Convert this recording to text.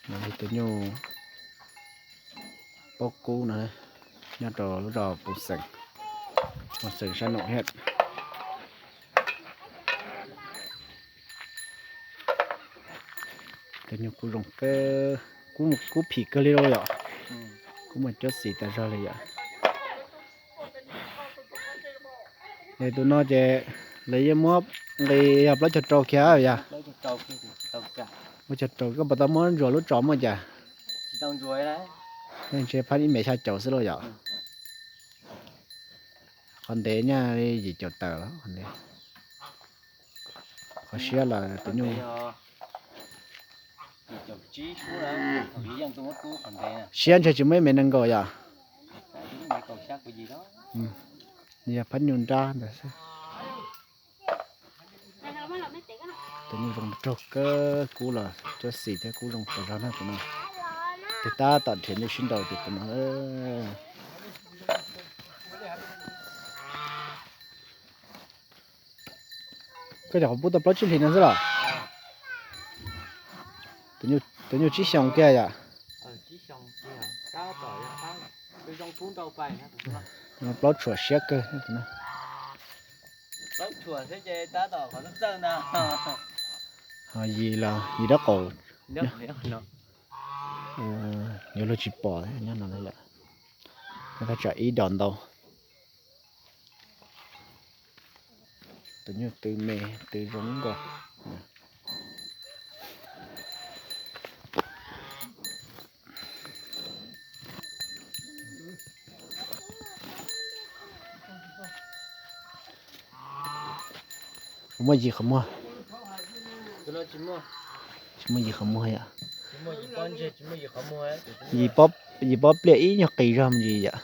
Tus nyuj paub kub no nyob rau lub zos Pus Xeem, Pus Xeem sab Noom Hiaj. Tus nyuj kub zoo kawg, kub phim kawg li lauj yom. Kub muaj cuab xim tas zog li yom. Es tus no ces lawv yeej muab nqis yog plaub caug rau kiag yom. Plaub caug rau, koj puas tau muab ntsuas lub tso muaj cas? Ntshe phab ib mev xya caum xwb lauj yom. Qhov ntev nyaj li yim caum tawm los qhov ntev. Qhov siab los tus nyuj siab ntshe tsis muaj ib mev nees nkaum yom. Yog phab nyuj nrab ntawd xwb. Tus nyuj zoo raug kawg, kub los cuab xim thiab kub zoo tas zog na tus no. Tab tom nrhiav nyuj sib nraus ces tus no. Koj cov qhov pub tau plaub tsib hlis no xwb los? Tus nyuj tsib xyoos kiag yom. Plaub tshuam siab kawg. Ho yim los yim dab qaum. Yuav luag tsis pom nyob no lawm. Thaj tsam ib dos ntau. Tus nyuj tw me tw zoo nkaus. Muaj yim qhov muag. Tsis muaj yim qhov muag yom. Yim pob pliaj ib nyuag qis zog me ntsis yom.